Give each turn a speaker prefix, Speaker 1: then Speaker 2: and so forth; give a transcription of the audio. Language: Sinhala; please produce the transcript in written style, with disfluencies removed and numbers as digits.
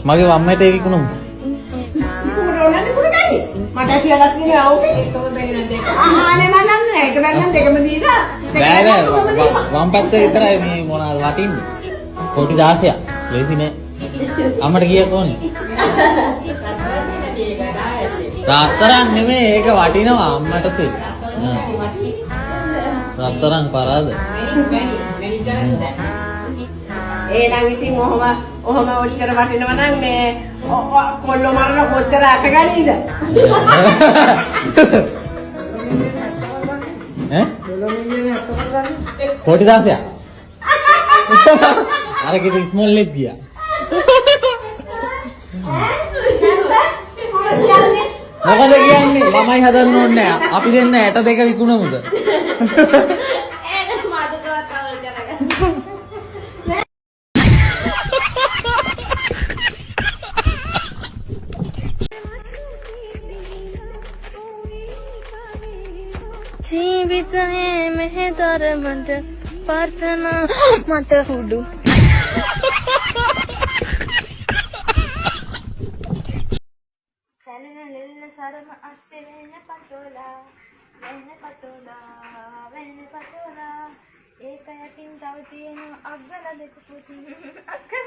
Speaker 1: මගේ වම් ඇටේ විකුණමු.
Speaker 2: මට කියලා තියෙනවා ඕකේ. ඒකම බැරි නම් දෙක. ආ නේ මං දන්නේ නෑ. ඒක බැරි නම් දෙකම දීලා.
Speaker 1: බෑ බෑ වම් පැත්තේ විතරයි මේ මොනවාද වටින්නේ. කෝටි 16ක්. ලේසි නෑ. අම්මට කීයක් ඕනේ? රත්තරන් නෙමෙයි ඒක වටිනවා අම්මට සෙ. රත්තරන් පරාද.
Speaker 2: ඒ නම් ඉතින් ඔහොම ඔහොම ඔච්චර වටිනවා නම් මේ කොල්ලෝ මරන කොච්චර අත ගනීද?
Speaker 1: ඈ? කෝටි 16ක්. අර කිසි ස්මෝල් ලෙක් ගියා. මොකද කියන්නේ ළමයි හදන්න ඕනේ නෑ. අපි දෙන්න 62 විකුණමුද?
Speaker 3: ජීවිතයේ මෙහෙ තරමට ප්‍රාර්ථනා මට හුඩු. සැලෙන ලෙල්ල සරම අස්සේ වෙන පතෝලා වෙන පතෝලා වෙන පතෝලා. ඒක යටින් තව තියෙන අග්ගල දෙකකුත්. අග්ගල.